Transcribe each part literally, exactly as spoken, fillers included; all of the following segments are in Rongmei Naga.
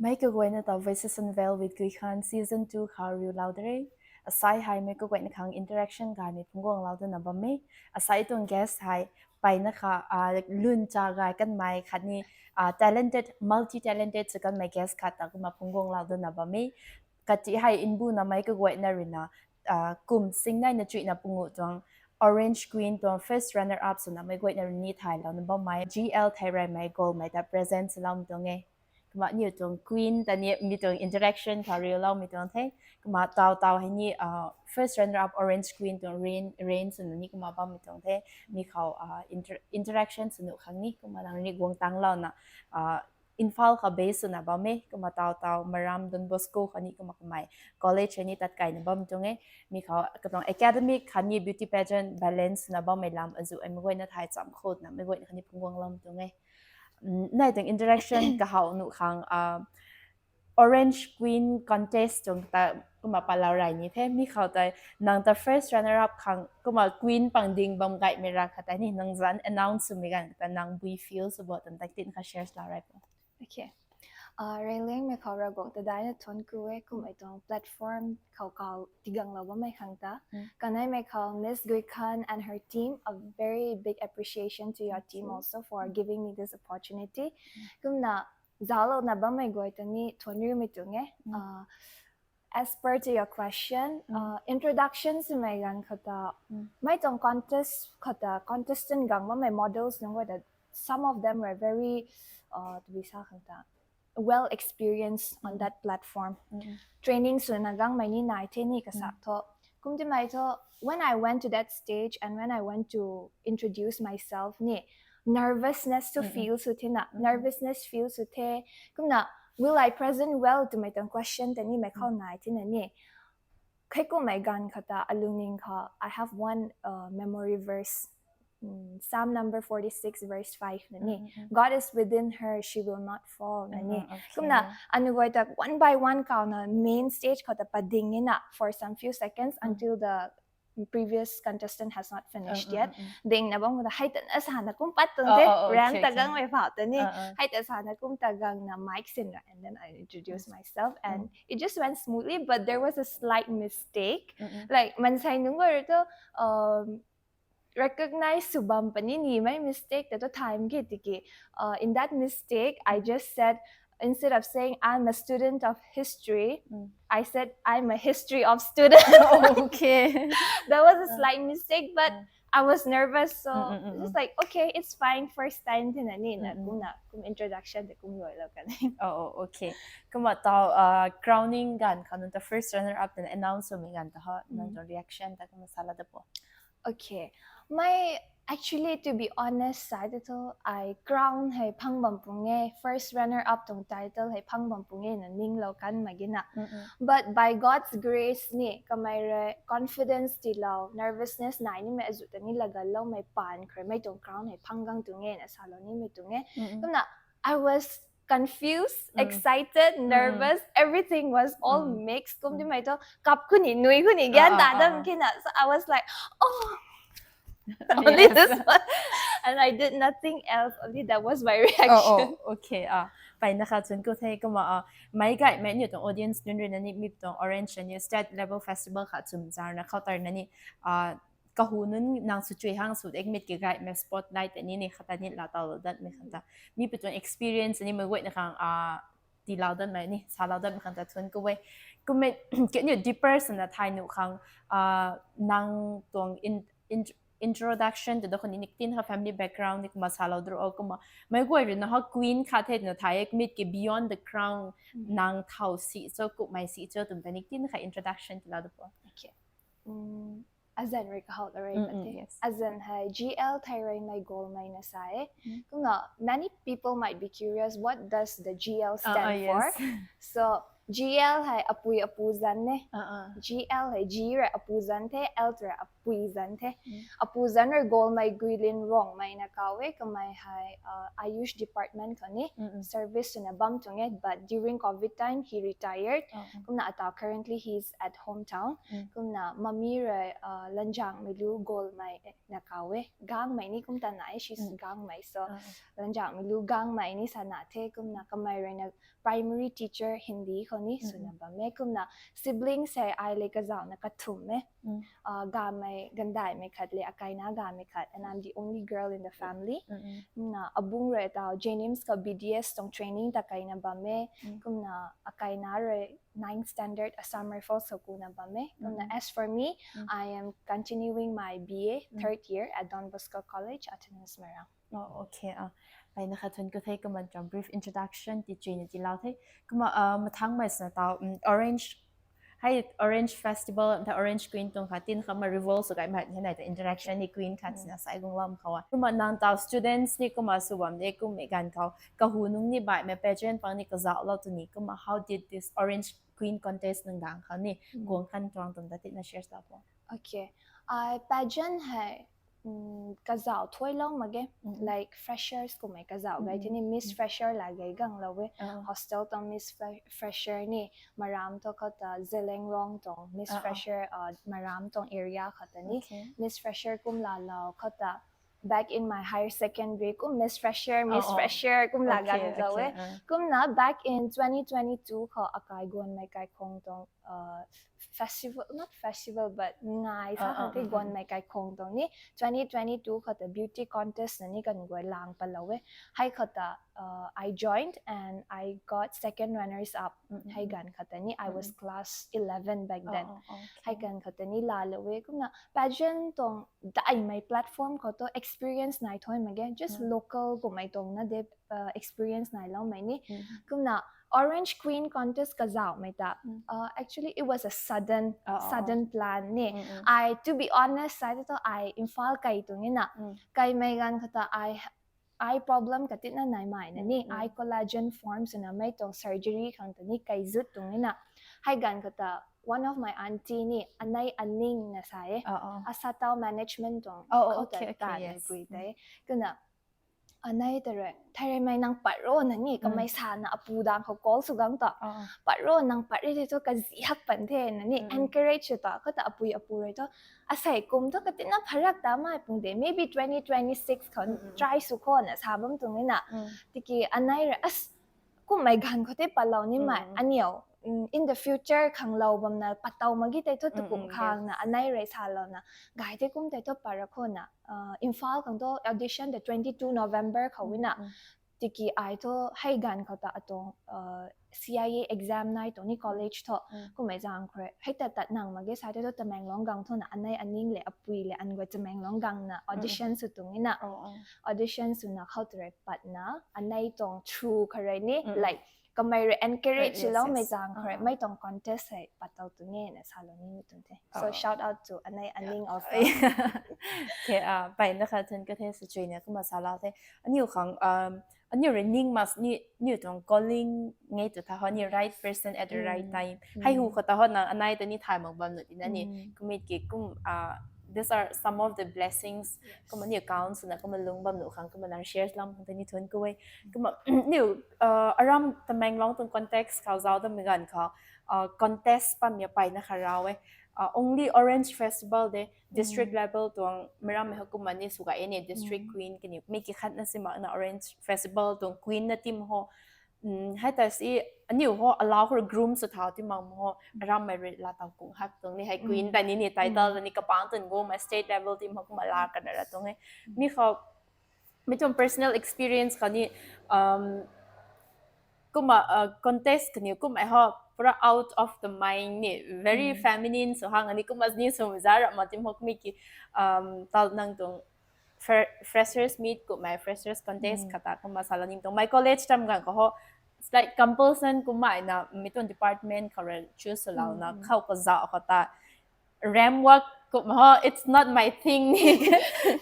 Mei kaguayna ta Voices Unveiled with Guikhan season two khou riulou de re. Asai hei mei kaguayna khang interaction gaymei phungc guanglou dana bam e. Asai tuang guest hei mpeyna kha uh, lun cha gay kanmei khatni uh, talented, multi-talented sw kanmei guest khat ta kumna phungc guanglou dana bam e. Kati hei mbuna mei kaguayna ruina uh, kum singneina chuihna pungu tuang Orange Queen tuang first runner up swna mei guayna rui ni thaylouna bammei G L Theireymei Golmei ta present swloumei tuang e. Kumna aniu tuang Queen ta ni mi tuang interaction khou riuloumei tuang the. Kumna taw taw hei ni uh, first runner up Orange Queen tuang reign, reign swna ni kumna bammei tuang the. Mi khou uh, inter, interaction swnu khang ni kumna nang ni guang tanglouna uh, Imphal khou base swna bam e. Kumna taw taw Maram Don Bosco khou ni kumna kamei college hei ni tat kayna bam tuang e. Mi khou katuang academic khatni beauty pageant balance swna bammei lam azuh e mei guayna thay cham khutna mei guayna khatni phungc guanglou tuang e. Nai tuang interaction kahaw nuh khang uh, Orange Queen contest tuang ta kumna patlou rey ni the. Mi khou tei nang ta first runner up khang kumna Queen pang ding bam gaymei ra khat tei ni nang zanc announce swmei ganv ta nang bui feel sw bo twmei ta tin kha share lou rey po. Okay. Uh, Reyliangmei khou Ravguangc ta daina thuanc ku e, kummei tuang platform khou kau tiganglou bammei khang ta. Kaneimei khou Miss Guikhan and her team, a very big appreciation to your team also for giving me this opportunity. Kumna zauclouna bammei guay ta ni thuanc riumei tuang e. Uh, as per to your question, uh, introduction swmei ganv khou ta, mei tuang contest khou ta contestant gang bammei models nunc guay ta some of them were very uh, to be sa khang ta well experienced on that platform. Training swna gangmei ni nai the ni kasa tho. Kumtimei tho, when I went to that stage and when I went to introduce myself ni, nervousness to feel sw the na, nervousness feel sw the. Kumna, will I present well twmei tuang question ta ni mei khou nai the na ni. Kheikummei ganv khou ta alungning khou I have one uh, memory verse. Mm, Psalm number forty-six verse five na ni. God is within her, she will not fall na ni. Kumna anu guay ta one by one kauna main stage khou ta pading na for some few seconds until the previous contestant has not finished yet. Dingna bam khou ta hei ta na sana kum pat tuang te, ram ta gangmei phau ta ni. Hei ta sana kum ta gangna mic sinra and then I introduce myself and it just went smoothly, but there was a slight mistake. Like mansei nunc guay rui tu um, recognize sw bam puni ni mei mistake ta tu time ki tiki. Uh, in that mistake, I just said, instead of saying I'm a student of history, I said I'm a history of student. Okay. That was a slight mistake, but I was nervous, so it's just like, okay, it's fine, first time the na ni na. Kumna kum introduction ta kum luailou kan e. Oh, okay. Kumna taw uh, crowning ganv khou nang ta first runner up twna announce swmei ganv ta ho, nang tuang reaction ta kumna sala da po. Okay. Mei actually, to be honest, sa tei thu I crown hei phang bam puni e, first runner up tuang title hei phang bam puni e na ninglou kan mak ge na. But by God's grace ni kamei rui confidence tiilou, nervousness nai nimei azuh ta ni laganloumei paan khou rui mei tuang crown hei phang gang tuang e na salou nimei tuang e. Kumna I was confused, excited, nervous, everything was all mixed. Kumtimei tu kap khuni, nui khuni, gyan ta dam ki na. So I was like, oh, only this one. And I did nothing else, only that was my reaction. Okay. Ah, mpeyna kha thuanc ku the. Kumna ah, meic gaymei aniu tuang audience nunc rui na ni mi tuang Orange aniu state level festival kha chum zar na khou tar na ni ah, kahu nunc nang sw chui hang sw dek mit ki gaymei spotlight ni ni khat ta ni laa tawlou datmei khat ta. Mi pu tuang experience ni mei guayna khang ah, tiilou datmei ni salou datmei khat ta thuanc ku e. Kumna kaniw deeper swna thay nuh khang ah, nang tuang in, in, introduction tu da khou ni nik tin kha family background ni kumna salou dro kumna mei guay rui na ha queen khat the na thay e, mit ki beyond the crown nang thau si cho, kummei si cho twmei ta nik tin kha introduction tiilou da po. Okay. Mm, azan rui kahaw ta rui pate. Azan hei G L Theireymei Golmei na sa e. Kumna many people might be curious, what does the G L stand for? So G L hei apui apu zanc ne. G L hei G rui apu zanc the, L rui apui zanc the. Apu zanc rui Golmei Guilin Rongmei na kaw e, kamei hei uh, Ayush department khou ni service swna bam tuang e, but during covid time he retired. Kumna ata currently he's at hometown. Kumna mummy rui uh, Lanjangmeilu Golmei na kaw e. Gangmei ni kum ta na e, she's Gangmei. So Lanjangmeilu Gangmei ni sana the, kumna kamei rui na primary teacher Hindi khou ni swna bam e. Kumna siblings hei ai le kazauhna kathumh e. Uh, gamei, gandaimei khat le, akaina gamei khat, and I'm the only girl in the family. Kumna abung rui tau Jennings khou B D S tuang training ta kaina bam e. Kumna akaina rui ninth standard Assam Rifles khou kuna bam e. Kumna as for me, I am continuing my B A third year at Don Bosco College, Autonomous Marang. Oh, okay. Ah, ai na khat thun ku the, kumna tuang brief introduction ti chuina ti lau the. Kumna uh, mathangmei swna tau um, Orange hei Orange Festival, the Orange Queen tuang khat tin khat ma revolve sw gaymei hei nai ta interaction ni Queen khat swna sai guang lam khou a. Kumna nang tau students ni kumna sw bam de, kummei ganv khou kahu nung ni baihmei pageant pang ni kazauhlou tu ni, kumna how did this Orange Queen contest nang dang khou ni guang kan tuang tum ta tina share ta po. Okay. Ai pageant hei um, kazauh thuailou mak ge, like freshers kummei kazauh gay the ni, Miss Fresher la gay ganglou e. Hostel tuang Miss Fre- Fresher ni Maram thu khou ta, Zeliangrong tuang Miss Fresher uh, Maram tuang area khou ta ni Miss Fresher kum laalou khou ta, back in my higher secondary kum Miss Fresher, Miss Fresher kum la ganglou e. Kumna back in twenty twenty-two khou akai Gonmei Kaikhong tuang uh, festival, not festival but ngai sa khang the, Gonmei Kaikhong tuang ni twenty twenty-two khou ta beauty contest na ni kan guay lang palou e. Hei khou ta uh, I joined and I got second runners up. Hei ganv khou ta ni I was class eleven back then. Hei ganv khou ta ni laalou e. Kumna pageant tuang daihmei platform khou tu experience nai thuai mak ge, just local kummei tuang na de uh, experience nailoumei ni. Kumna Orange Queen contest kazauhmei ta uh, actually it was a sudden sudden plan ni. I, to be honest, sai tu I Imphal kai tuang e na. Kaimei ganv khou ta I eye problem katina nai mai na ni, eye collagen form swna mei tuang surgery khang ta ni kai zut tuang e na. Hei ganv khou ta one of my aunty ni, Anei Aning na sa e, Asatau Management tuang khou ta ta na pui te. Kumna Anei ta rui, Theireimei nang pat ro na ni, kamei sana apu dang khou call sw gang ta. Pat ro, nang pat ri the thu kazi hak pan the na ni, encourage sw ta, khou ta apui apu rui thu, asei kum thu katina pharak ta mai pung de, maybe twenty twenty-six khou try sw khou na sa bam tuang e na. Tiki Anei rui, as, kummei ganv khou te patlou nimei, aniu in the future khanglou bamna patlou mak ge tei thu tukum khang na, Anei rui salouna, gay tei kum tei thu pat ra khou na, uh, Imphal khang thu audition the twenty-two November khou e na. Tiki ai thu hei ganv khou ta atuang uh, C I A exam nai tuang ni college thu. Kummei zaeng khou rui hei tat tat nang mak ge sa tei thu Tamenglong gang thu na Anei Aning le apui le an guay Tamenglong gang na audition sw tuang e na. Audition swna khou ta rui patna, Anei tuang through khou rui ni, like, kamei rui encourage swloumei zaeng khou rui mei tuang contest hei patlou tuang e na salou nimei tuang the. So shout out to Anei Aning also. Okay, uh, pai na khat thun ka the, sa chuina kumna salou the. Aniu khang, um, aniu rui ning mas ni, aniu tuang calling nge tu tha ho, ni right person at the right time. Hei hu khou ta ho na, Anei ta ni thay mak bam nu tina ni. Kummei ki kum, uh, these are some of the blessings. Kumna aniu count swna kumna lung bam nu khang kumna nang share lam khang ta ni thun ku e. Kumna aniu uh, aram Tamenglong tuang context khou zauc tamei ganv khou uh, contest pam ya pai na kha rau e. Uh, only Orange Festival de district level tuang meic rammei hei kumna ni sw ga e ni, district queen kaniw mei ki khat na si mak na Orange Festival tuang queen na tim ho. Hei ta si aniu ho alau khou groom sw thau ti mak ho, arammei rui laa tau kung hak tuang ni hei queen ta ni ni title ta ni kapang tuang gu mei state level tim ho kumna laa kana ra tuang e. Mi khou mei tuang personal experience khou ni, um, kumna uh, contest kaniw kumna ho pura out of the mind ni, very feminine sw hang ni kumna ni sw za ra ma tim ho mi ki, um, tal nang tuang fre- freshers meet kumna freshers contest khou ta kumna salou ning tuang. My college tam ganv khou ho, it's like compulsion kumna na mei tuang department khou rui choose swlouna khou kazauh khou ta ramp walk Kum ho, it's not my thing ni.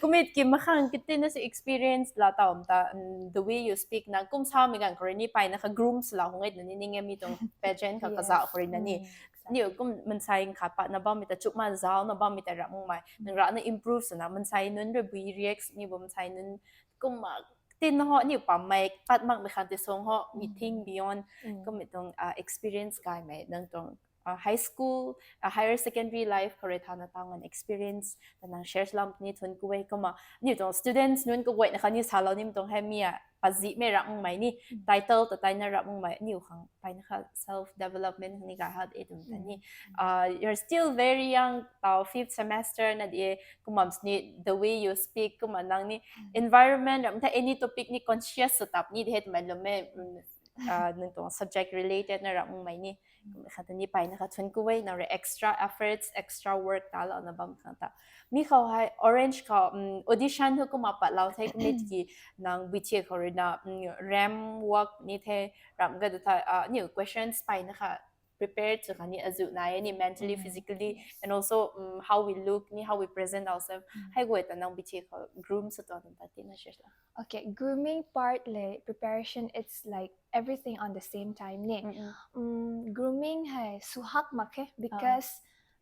Kumit ki makhang kiti na si experience la taum ta, mm, the way you speak na kum sa mi gan kore ni pai na kha groom sala hung et na ni ninge mi tuang pageant kha kaza kore na ni. Ni kum mansei kha pat na bam mi ta chup man zau na bam mi ta ram mung mai. Nang ra na improve sana mansei nunc re bui react ni bam mansei nunc kum ma tin ho ni pam mai pat mak mi khan ti song ho, we think beyond. Kum mi tuang, ah, experience kai mai nang tuang, ah, high school, ah, higher secondary life kore thana tang an experience ta nang share lam ni thun kuwe kum ma ni tuang students nunc kuwe na kha ni salo ni mi tuang hai mi a pazi me ram mung mai ni title ta tai na ram mung mai ni khang pai na kha self development ni ga hat e tum ta ni. Uh, you're still very young, tau fifth semester na di e, kum mam ni the way you speak kum ma nang ni environment ram ta any topic ni conscious sa tap ni di het mai lo me, mm, uh, nang tuang subject related na ram mung mai ni. Kha ta ni pai na kha thun kuwe na re extra efforts, extra work ta lo na bam kha ta. Mi khou hai Orange khou, mm, audition hu kum ma pat lau the kumit ki nang bui thie khou re na, mm, ram work ni the ram ga da tha, ah, ni questions pai na kha prepared so kha ni azu na e ni mentally, physically, and also, um, how we look ni how we present ourselves. Hai guay ta nang bui thie khou groom sa tuang ta ti na share la. Okay, grooming part le preparation, it's like everything on the same time ni. Um, grooming hai suhak mak khe because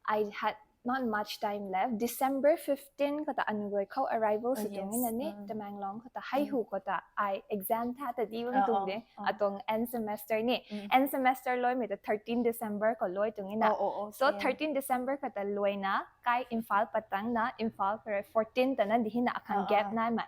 I had not much time left. December fifteen kata anugoi khou arrival si tuang na ni Tamenglong kata hai hu kata I exam tha ta di bam tuang de. Atong end semester ni. End semester loi mi ta thirteen December khou loi tuang na. So thirteen December kata loi na kai Imphal patang na Imphal kare fourteen ta na di hina akhang gap nai ma.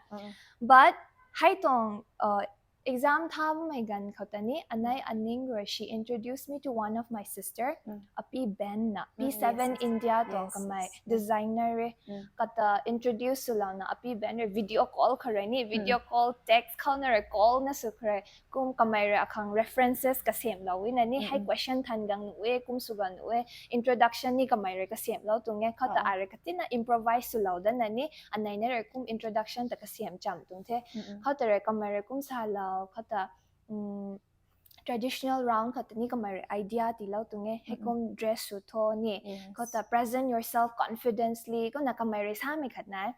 But hai tuang, uh, exam tha mei gan khou ta ni anai aning rui she introduced me to one of my sister, Api Ben na, P seven India tuang kamei designer re. Kata introduce sw lou na Api Ben re video call khou re ni, video call, text khou na re call na sw khou re. Kum kamei re akhang references kasem lou wi na ni hai question than gang nu e, kum sw gang nu e, introduction ni kamei re kasem lou tuang e. Khou ta a re katina improvise sw lou dan na ni anai na re kum introduction ta kasem cham tuang the. Khou ta re kamei re kum sa lou, khou ta, um, traditional round khou ta ni kamei re idea ti lou tuang e. Hei kum dress sw tho ni. Khou ta present yourself confidently. Kum na kamei re sa mei khat na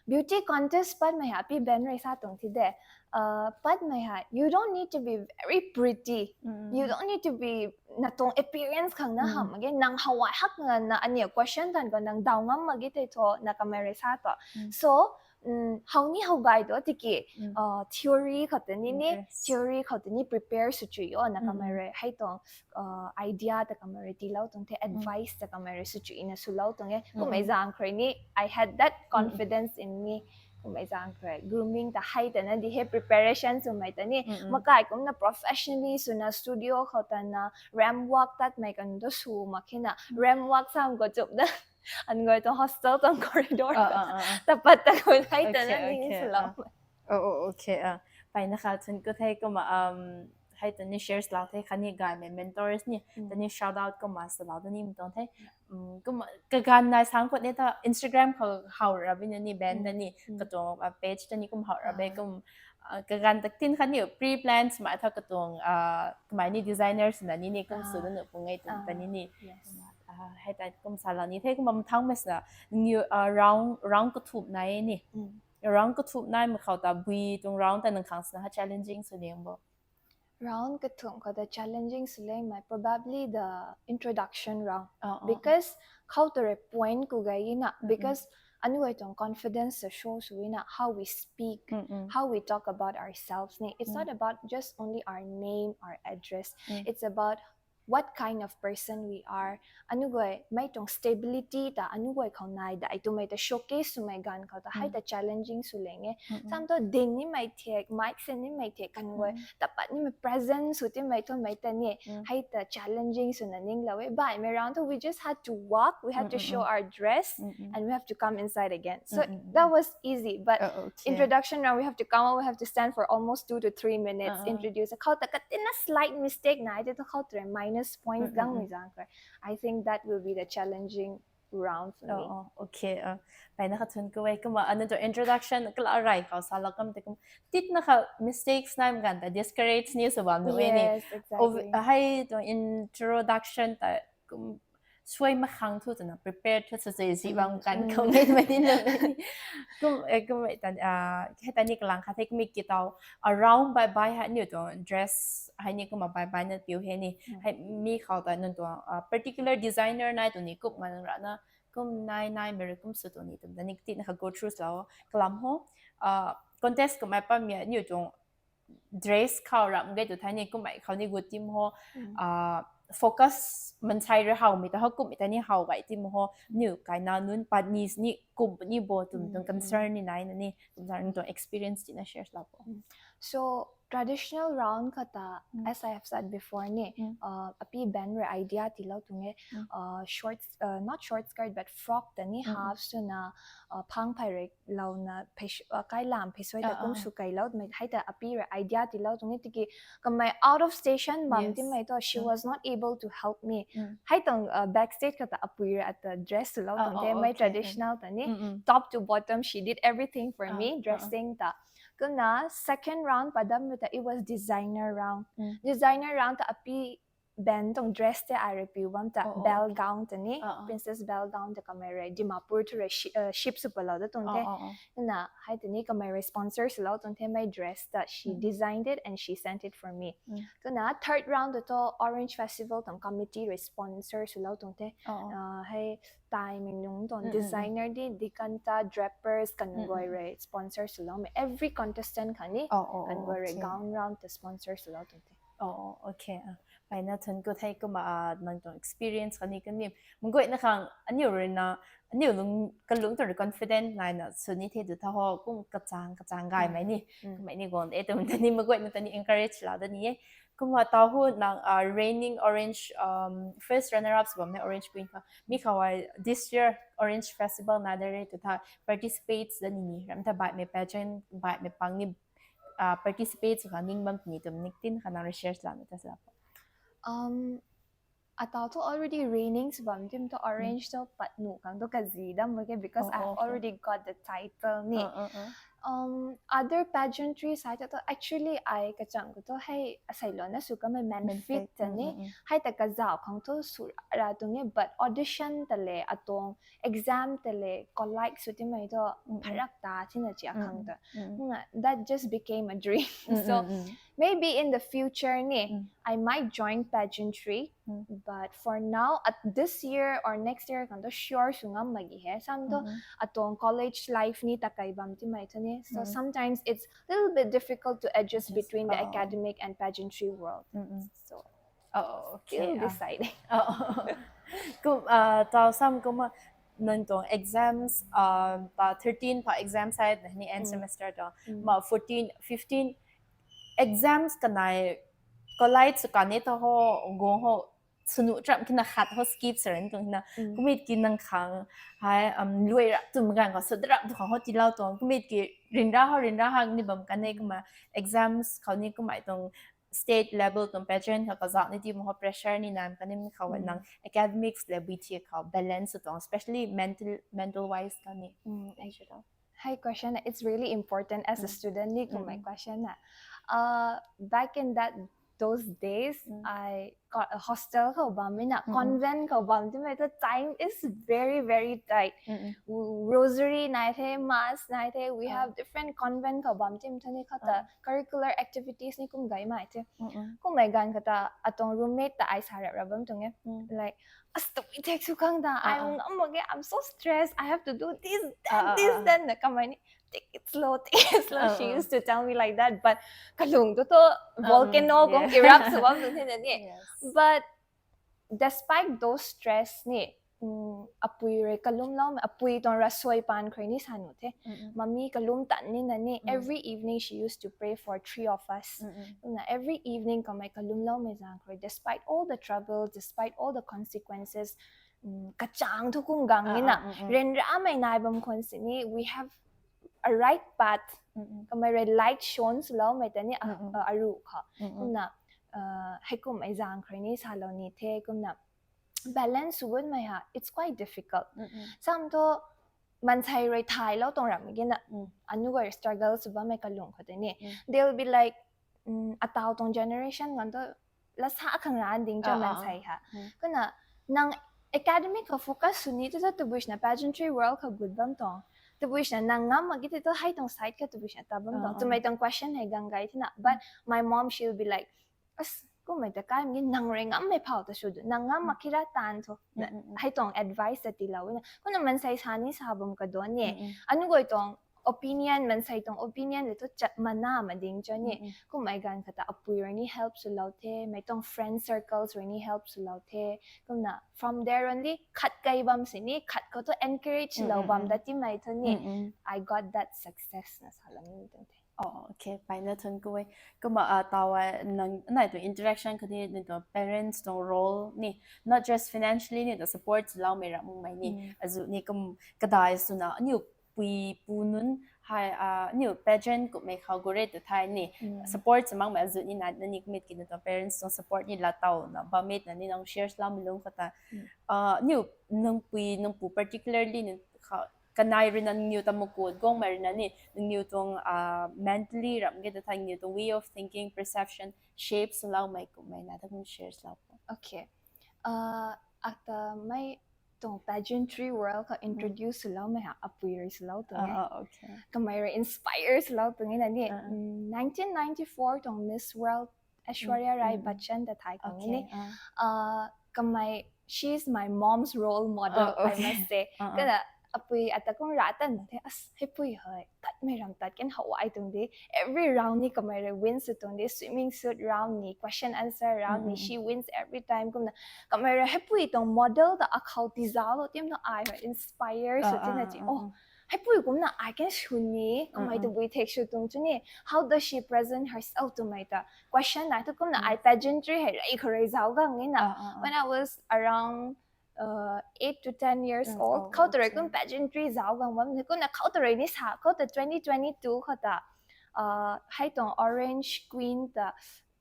beauty contest pat mei ha Api Ben re sa tuang thi de. Uh, pat mei ha, you don't need to be very pretty. You don't need to be na tuang appearance khang na ham mak ge. Nang hawai hak na na ania question tan ko nang daw ngam mak ge te tho na kamei re sa to. So, um, how ni how gai do tiki, uh, theory khou ta ni ni, theory khou ta ni prepare sw chui o na kamei re hai tuang, uh, idea ta kamei re ti lou tuang the, advice ta kamei re sw chui na sw lou tuang e. Kum mei zang khou re ni I had that confidence in me. Kum mei zang khou re grooming ta hai ta na di he preparation sw mei ta ni makai kum na professionally sw na studio khou ta na ram work tat mei kan do sw mak khe na ram work sam ko chup da. An goi tuang hostel tuang corridor ta pat ta ko hai ta na ni sw lou. Oh, oh, okay. Ah, pai na kha thun ko the kum ma, um, hai ta ni shares lou the kha ni gay mei mentors ni ta ni shout out kum ma sw lou ta ni mi tuang the. Um, kum kagan nai sang khou ni ta Instagram khou how ra bi na ni Ben ta ni katuang, ah, page ta ni kum how ra be kum, ah, kagan tak tin kha ni pre-plans ma tha katuang, ah, kamei ni designers na ni ni kum sw da nu pung ngai tuang ta ni ni. Ah, hai ta kum sa lou ni the kum bam thang mei sa na ni, ah, round, round kathumh nai ni. Round kathumh nai ma khou ta bui tuang round ta nang khang sa na ha challenging sw liang bo. Round kathumh khou ta challenging sw liang mei probably the introduction round. Because khou ta re point ku gay na, because anyway tuang confidence ta show sw na how we speak, how we talk about ourselves ni. It's not about just only our name, our address. It's about what kind of person we are. Anyway mei tuang stability ta anyway khou nai dai tu mei ta showcase sw mei gan khou ta hai ta challenging sw liang e. Sam to din ni mei thek, mic sen ni mei thek kan goi ta pat ni mei presence sw ti mei tu mei ta ni hai ta challenging sw na ning lou e. Bai mei round to we just had to walk, we had to show our dress, and we have to come inside again. So that was easy, but introduction round we have to come out, we have to stand for almost two to three minutes, introduce. Khou ta katina slight mistake nai te to khou ta re minus points gang mei zang khou re. I think that will be the challenging round for me. Oh, okay. Ah, pai na kha thun ko e kum ma anu to introduction kala rai khou sa lou kam te kum tit na kha mistakes nai mi gan ta discourage ni sw bam nu e ni. Yes, exactly. Hai tuang introduction ta kum suai makhang thu twna prepare thu sa se si bam kan khou ngai mai din lo. Kum, eh, kum, eh, tan, ah, hei tani kalang khat hei kum ki tau, around bai bai hei niu tuang dress hei ni kum bai bai na piu hei ni. Hei mi khou ta nang tuang, ah, particular designer nai tu ni kum ngan ra na, kum nai nai mere kum su tu ni tum tani tina kha go through lo kalam ho. Ah, contest kum ai pam ya niu tuang dress khou ram ge tu thani kum ai khou ni gu team ho, ah, focus mansei re hau mi ta ho kum mi ta ni hau bai team ho, niu kai na nunc pat ni ni kum ni bo tum tum concern ni nai na ni, kum sa ni tuang experience tina share la bo. So traditional round kha ta, as I have said before ni, uh, api band re idea ti lo tung e, uh, short, uh, not short skirt but frock ta ni half swna, uh, phang phai re lo na, uh, kai lam phei sui ta kum su kai lo, hei ta api re idea ti lo tung e tiki, kamei out of station bam ti mei to, she was not able to help me. Hei tang, uh, backstage kha ta apui re ata dress sw lo tung the, mei traditional ta ni, top to bottom, she did everything for me, dressing ta. Kumna second round padam ta, it was designer round. Designer round ta api band tuang dress te ai re piu bam ta, ball gown ta ni, princess ball gown ta kamei re Dimapur thu re ship sw palo da tung the. Kumna hei ta ni kamei re sponsor sw lo tung the, mei dress ta she designed it and she sent it for me. Kumna third round ta to Orange Festival tuang committee re sponsor sw lo tung the. Uh, hei tai mei nung tuang designer di, Dikanta Drapers kan guay re sponsor sw lo mei. Every contestant kha ni kan guay re gown round ta sponsor sw lo tung the. Oh, okay. Pai na thun ku thei kumna, ah, nang tuang experience kha ni kan ni. Mangguay na khang aniu rui na, aniu lung, kalung tuang confident nai na sw ni the tu tha ho, kum kachang, kachang gay mei ni. Kum mei ni gon e tum ta ni mangguay na ta ni encourage la da ni e. Kumna tau hu nang, ah, reigning orange, um, first runner up sw bam mei Orange Queen kha. Mi khou ai this year Orange Festival na de re tu tha participate da ni ni. Ram ta bai mei pageant, bai mei pang ni, ah, participate sw kha ning bam ni tum ni tin kha nang research la ni ta sa. Um, atau to already reigning sw bam tim to Orange to pat nu kang to kazi dam ke, because I've already got the title ni. Um, other pageantry side to actually ai kachang ko to hei asai lo na sw kamei Menfit ta ni. Hei ta kazau khang to sw ra tung e, but audition ta le atuang exam ta le collect sw ti mei to pharak ta tina chi akhang ta. Kumna that just became a dream. So maybe in the future ni, I might join pageantry, but for now, at this year or next year, kan to sure sw ngam magi he. Sam to atuang college life ni ta kai bam ti mei ta ni. So sometimes it's a little bit difficult to adjust between the academic and pageantry world. So, oh, okay, still deciding. Oh. Kum, ah, tau sam kumna nang tuang exams, ah, pa thirteen pa exam side ni end semester to. Ma fourteen, fifteen exams kanei college sw kan ni ta ho, go ho, sunu tram kina khat ho skip saren tuang na. Kumit ki nang khang hei, um, luai rap tum gan ka sw rap tu khang ho ti lau tuang. Kumit ki rin ra ho, rin ra hang ni bam kan e kumna exams khou ni kumai tuang state level tuang pageant kha kazauh ni ti mo ho pressure ni nam kan ni mi khou nang academics le bui thi khou balance tuang, especially mental, mental wise kan ni. Hei question, it's really important as a student ni kumai question na. Uh, back in that those days, I got a hostel khou bam mei na, convent khou bam ti mei to time is very, very tight. Rosary nai the, mass nai the, we have different convent khou bam ti mei to ni kha ta curricular activities ni kum gay mai the. Kumai gan kha ta atuang roommate ta ai sa rap ra bam tuang e. Like, as to we take su khang da, I am, I'm so stressed, I have to do this, then this, then na kamei ni. Take it slow, take it slow. She used to tell me like that, but kalung tu to volcano kong erupt sw bam tu the na ni. But despite those stress ni, apui rui kalum lou, apui tuang rasoi pan khou ni sa nu the. Mami kalum tan ni na ni, every evening she used to pray for three of us. Na every evening kamei kalum lou mei zang khou, despite all the trouble, despite all the consequences, kachang thu kum gang ni na, ren ra mei nai bam khon si ni, we have a right path. Kamei rui light shone sw lou mei ta ni, aru kha. Kumna, hei kum ei zang khou ni sa lou ni the, kumna balance sw gun mei ha, it's quite difficult. Sam to mansei rui thay lou tuang ram mei ki na, anu guay struggle sw bam mei kalung khou tei ni. They'll be like, atau tuang generation ngan to lasa khang ra ding cho mansei ha. Kumna nang academic khou focus sw ni tu tu tabui swna pageantry world khou gut bam tuang. Tabui swna nang ngam mak ki tu tu hei tuang side kha tabui swna ta bam tuang. Twmei tuang question hei gang gay thina. But my mom, she'll be like, as, kummei ta kai mgi nang rui ngammei phau ta sw du. Nang ngam mak ki ra tan thu. Hei tuang advice ta tiilou na. Kumna mansei sa ni sa bam ka don ni. Anu guay tuang opinion, mansei tuang opinion le tu chat mana ma ding cho ni. Kummei ganv khata apui rui ni help swlou the, mei tuang friend circles rui ni help swlou the. Kumna from there only khat kai bam si ni, khat khou tu encourage lou bam da timei thu ni. I got that success na sa lam ni tuang the. Oh, okay, pai na thun ku e. Kumna uh, taw nang nai tu interaction khou ni, ni tu parents tuang role ni, not just financially ni tu support swloumei ra mumei ni. Azu ni kum kadai swna aniu pui pu nunc hei uh, aniu pageant kummei khou gure tu thai ni support swmakmei azu ni na ni kumit ki ni tu parents tuang support ni la taw na bamit na ni nang share swloumei lung khata uh, aniu nang pui nang pu particularly ni kanai rui na nangniw ta makut guangmei rui na ni nangniw tuang uh, mentally ram ge ta thai nangniw tuang way of thinking, perception shape swloumei kummei na ta kum share swlou. Okay. Uh, ata mei tuang pageantry world khou introduce swloumei ha apui rui swlou tuang e. Uh, okay. Kamei rui inspire swlou tuang e na ni. Mm, nineteen ninety-four tuang Miss World Aishwarya Rai Bachchan ta thai kang ni. Uh, kamei, she is my mom's role model, I must say. Kana apui ata kum ra tan the, as, hei pui hei tatmei ram tat ken how ai tuang de. Every round ni kamei rui win sw tuang de, swimming suit round ni, question answer round ni, she wins every time. Kumna kamei rui hei pui tuang model ta akhou tizalou tim na ai rui inspire sw tina chi. Oh, hei pui kumna ai kan sw ni, kamei tabui thek sw tuang chu ni. How does she present herself twmei ta question nai tu kumna ai pageantry hei rei khou rui zauc gang ni na. When I was around uh, eight to ten years old, khou ta rui kum pageantry zauc gang bam ni. Kumna khou ta rui ni sa, khou ta twenty twenty-two khou ta uh, hei tuang Orange Queen ta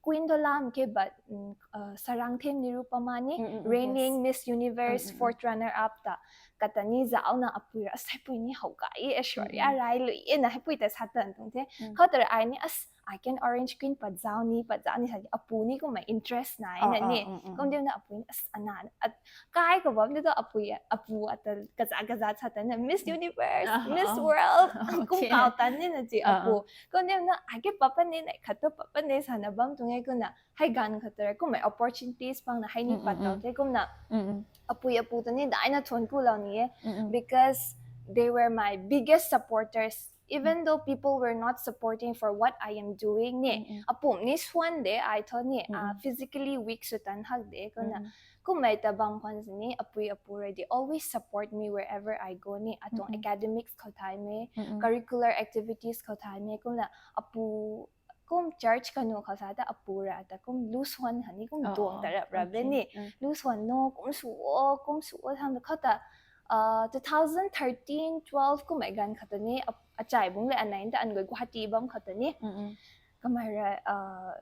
Queen do lam ke, but mm, uh, Sarangthem Nirupama ni, reigning Miss Universe fourth runner up ta. Kata ni zauc na apui ra, as, hei pui ni how gay e, Aishwarya Rai lui e na hei pui ta sa tan tuang the. Khou ta rui ai ni, as, ai kan Orange Queen pat zauc ni, pat zauc ni sa, apu ni kumna interest nai na ni. Kum diu na apu ni, as, ana, kai khou bam ni tu apu, apu ata kaza kaza sa tan na, Miss Universe, Miss World, kum kau tan ni na chi apu. Kum diu na ai ke papa ni na, khat tu papa ni sa na bam tuang e kumna. Hei ganv khou ta rui kummei opportunities pang na hei ni pat tau the kumna. Apui apu ta ni dai na thuan ku lou ni e. Because they were my biggest supporters. Even though people were not supporting for what I am doing ni, apum ni swan de ai thu ni, uh, physically weak sw tan hak de kumna. Kummei ta bam khwan sini apui apu rui they always support me wherever I go ni. Atuang academics khou thaymei, curricular activities khou thaymei kumna apu kum church kanu khou sa ta apu ra ta kum lu swan hani kum tuang ta rap rap de ni. Lu swan no kum sw o, kum sw o tham ta khou ta uh, two thousand thirteen twelve kummei ganv khou ta ni achai bung le anai ta an gui Guwahati bam khou ta ni. Kamei ra uh,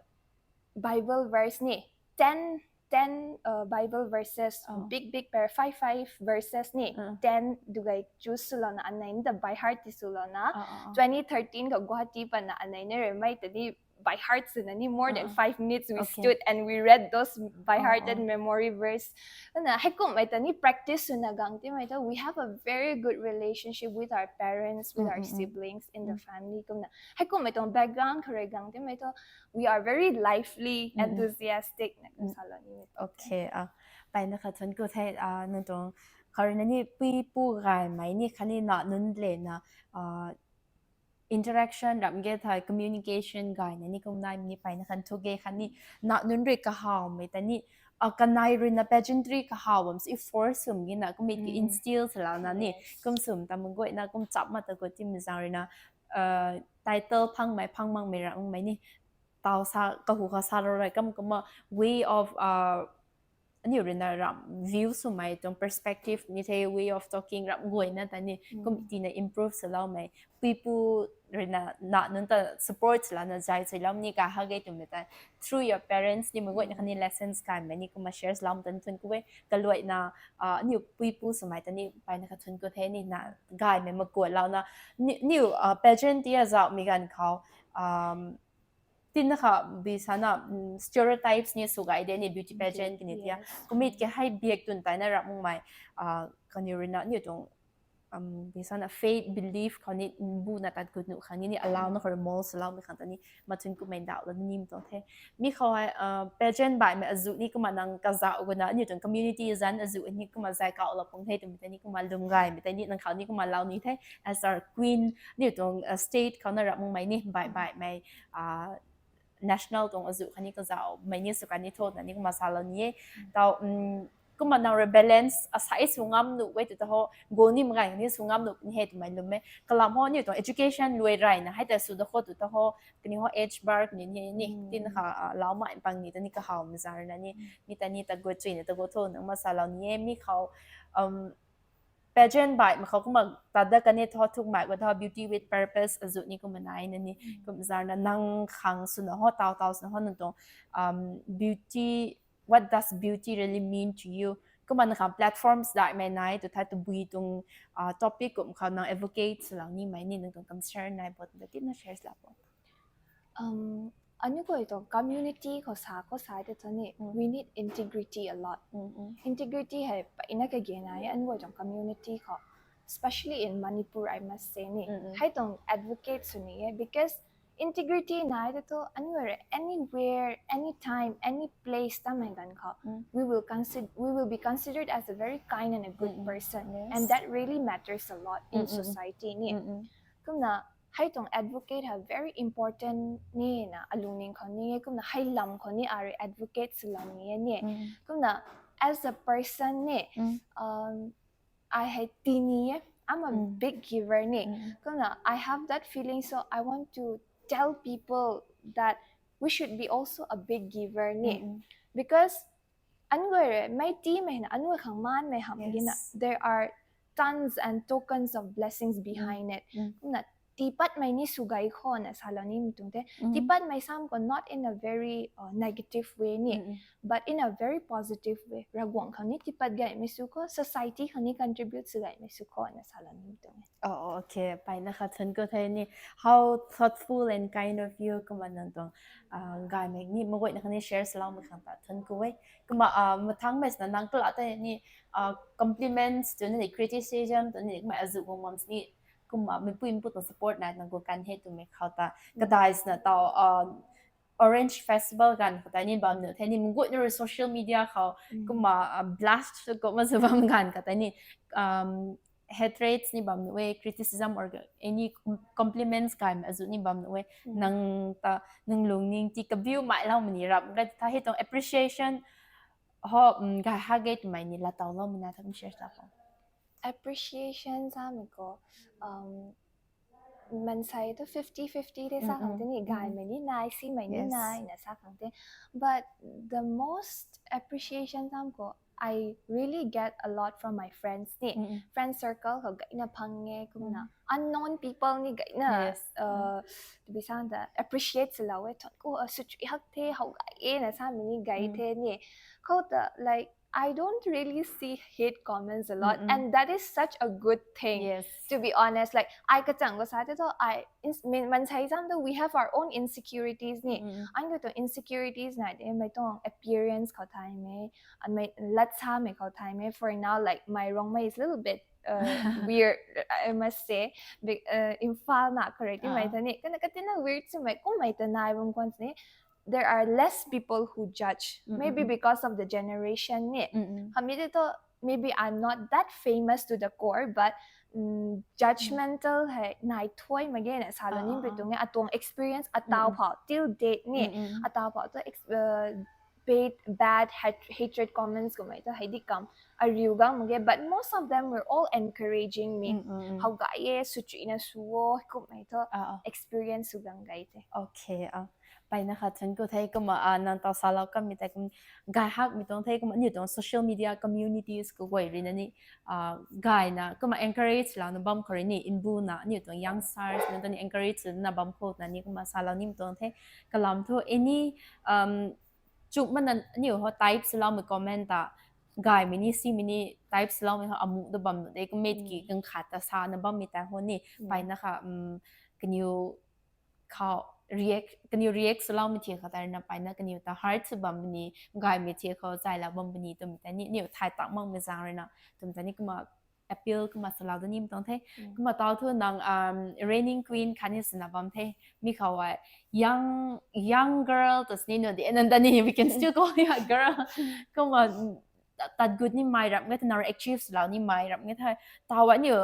Bible verse ni ten ten uh, Bible verses, big big pair, five five verses ni, ten dugai choose swlou na anai ta by heart ti swlou na. Twenty thirteen khou Guwahati pan na anai na rui mei ta ni by heart swna ni more than five minutes we stood and we read those by hearted memory verse. Na hei kummei ta ni practice swna gang timei ta we have a very good relationship with our parents, with our siblings in the family kumna. Hei kummei tuang background khou rui gang timei ta we are very lively, enthusiastic na kum salou ni. Okay, ah, pai na kha thuan ku the, ah, nang tuang khou rui na ni pui pu gaymei ni khatni na nunc le na, ah, interaction ram ge thai communication gay na ni kum nai ni pai na khan thu ge khatni na nunc rui kahawmei ta ni, ah, kanei rui na pageantry kahaw bam si force swm gi na kum it instill swlou na ni kum swm ta mung guay na kum chap ma ta gut timei zaeng rui na, uh, title phangmei phang makmei ra mei ni taw sa kahu kha sa ro rui kam kumna way of, uh, aniu rui na ram view swmei tuang perspective ni the, way of talking ram guay na ta ni kum tina improve swloumei pui pu rui na na nunc ta support swlou na zay swlou ni ka ha ge twmei ta through your parents ni mei guay na khatni lessons kaimei ni kumna share swlou tan thuan ku e. Kaluai na, uh, aniu pui pu swmei ta ni pai na kha thuan ku the ni na gaymei makuat lou na ni, niu, uh, pageant ti azauhmei ganv khou, um, Tina kha bi sana, mm, stereotypes ni sw gay de ni beauty pageant kini tia. Yes. Kumit ke hei biak tun tai na ram mung mai, ah, kaniw rui na ni tuang, um, bi sana faith, belief khou ni, mm, bu na tat gut nu khang ni, ni allow na khou mall salou mi khang ta ni, machun kumei dau la ni mi tuang the. Mi khou hei, ah, pageant bai mei azu ni kumna nang kazau gu na, ni tuang community zan azu ni kumna zai kau la pung the, tu mi ta ni kumna lum gay mi ta ni, nang khou ni kumna lau ni the, as our queen, ni tuang, ah, state khou na ram mung mai ni, bai bai mei, ah, national tuang azu kha ni kazau mei ni sw kan ni tho na ni kumna salou ni e. Tau, mm, kumna nang rui balance asai sw ngam nu wei tu ta ho, go ni magai ni sw ngam nu ni he tu mei lum e. Kalam ho ni tuang education luai rai na, hei ta sw da ho tu ta ho, kani ho age bar kani ni, ni, tin kha, ah, lau mai pang ni ta ni kahau mzar na ni, ni ta ni ta go chui ni ta go tho nang ma salou ni e, mi khou, um, pageant bai ma khou kumna tada kani tho thuk mai ko tho beauty with purpose azu ni kumna nai na ni, kum zar na nang khang sw na ho, tau tau sw na ho nang tuang, um, beauty, what does beauty really mean to you? Kumna nang khang platforms dai mei nai tu thai tu bui tuang, ah, topic kum khou nang advocate sw lang ni mei ni nang tuang concern nai bot da tina share la po. Um, anu koi tuang community khou sa khou sa te tu ni, we need integrity a lot. Integrity hei pa ina ka ge nai, anu koi tuang community khou, especially in Manipur, I must say ni. Hei tuang advocate sw ni e, because integrity nai te tu anu koi rui anywhere, anytime, any place ta mei gan khou, we will consider, we will be considered as a very kind and a good person, and that really matters a lot in society ni. Kumna hei tuang advocate ha very important ni na alungning khou ni e, kumna hei lam khou ni a rui advocate sw lam ni e ni. Kumna as a person ni, um, I hei ti ni e, I'm a big giver ni. Kumna I have that feeling, so I want to tell people that we should be also a big giver ni. Because anu koi rui mei ti mei na anu khang man mei ham gi na, there are tons and tokens of blessings behind it. Kumna tipat mei ni sw gay khou na salou ni mi tuang the. Tipat mei sam khou not in a very, uh, negative way ni, but in a very positive way. Ravguangc khang ni tipat gay mei sw khou, society khang ni contribute sw gay mei sw khou na salou ni mi tuang e. Oh, okay. Pai na kha thun ko the ni. How thoughtful and kind of you. Kumna nang tuang, ah, gay mei ni maguay na khang ni share salou mei khang ta thun ko e. Kumna, ah, mathang mei sna nang kala ta ni, ah, compliments tu ni, criticism tu ni, kumna azu guang mam ni, kumna mipui mpu tuang support na nang ko kan he tu mei khou ta. Kadai sna tau, ah, Orange Festival gan khou ta ni bam nu the ni, munggut ni rui social media khou kumna, ah, blast kumna sw bam gan khou ta ni, um, hatred ni bam nu e, criticism or any com- compliments kai mei azu ni bam nu e. Nang ta nang lungning ti kabiu mai lou mei ni rap gai ta hei tuang appreciation ho, um, gay ha ge tu mei ni la tau lou mei na tham share ta khou. Appreciation sa mei khou, um, mansei tu fifty fifty de sa khang te ni, gay mei ni nai, si mei ni nai na sa khang te. But the most appreciation sa mei khou, I really get a lot from my friends ni. Friend circle khou gayna phang e, kumna unknown people ni gayna, uh, to be sound, uh, appreciate sw lou e, thon ko, uh, sw chui hak the, how gay e na sa mei ni gay the ni. Khou ta, like, I don't really see hate comments a lot, and that is such a good thing. Yes. To be honest, like, I kachang ko sa te tu, I ins- min- mansei zam tu, we have our own insecurities ni. Ang ko tu insecurities na de, mei tuang appearance khou thai mei, and mei lat sa mei khou thai mei. For now, like, my Rongmei is a little bit, uh, weird, I must say. Be- uh, Imphal na correct mei ta ni, kana katina weird sw mei, kum mei ta nai bam khwan ni. There are less people who judge, maybe because of the generation ni. Hamni te tu, maybe I'm not that famous to the core, but, mm, judgmental hei nai thoi mak ge na salou ni pi tuang e, atuang experience atau phou till date ni, atau phou tu ex- uh, bad, bad hat- hatred comments kumei tu hei di kam ariu gang mak ge, but most of them were all encouraging me. How gay e, sw chui na sw o, kumei tu experience sw gang gay te. Okay, ah. Pai na kha thun ko the kumna, ah, nang tau salou kam mei tei kum gay hak mei tuang the kumna, aniu tuang social media communities khou guay rui na ni, ah, gay na kumna encourage lou na bam khou rui ni, inbu na aniu tuang youngsters na tuang ni encourage na bam khou na ni kumna salou ni mei tuang the. Kalam thu any, um, chuk mana aniu ho type salou mei comment ta gay mei ni, si mei ni type salou mei ho amu da bam nu de, kumna ki kang khat ta sa na bam mei ta ho ni, pai na kha, um, kaniw khou react kaniw react swlou mi thi khou tei rui na mpeyna kaniw ta hurt sw bam puni, gaymei thi khou zay la bam puni twmei tei ni niw thay tak mak mi zang rui na twmei tei ni kumna appeal kumna swlou da ni tuang the. Kumna tau thu nang um, reigning queen khatni swna bam the. Mi khou a young young girl to sini no de nan da ni, we can still call you a girl. Kumna tat gut ni mai rap nge the, na achieve swlou ni mai rap nge the. Tau a niw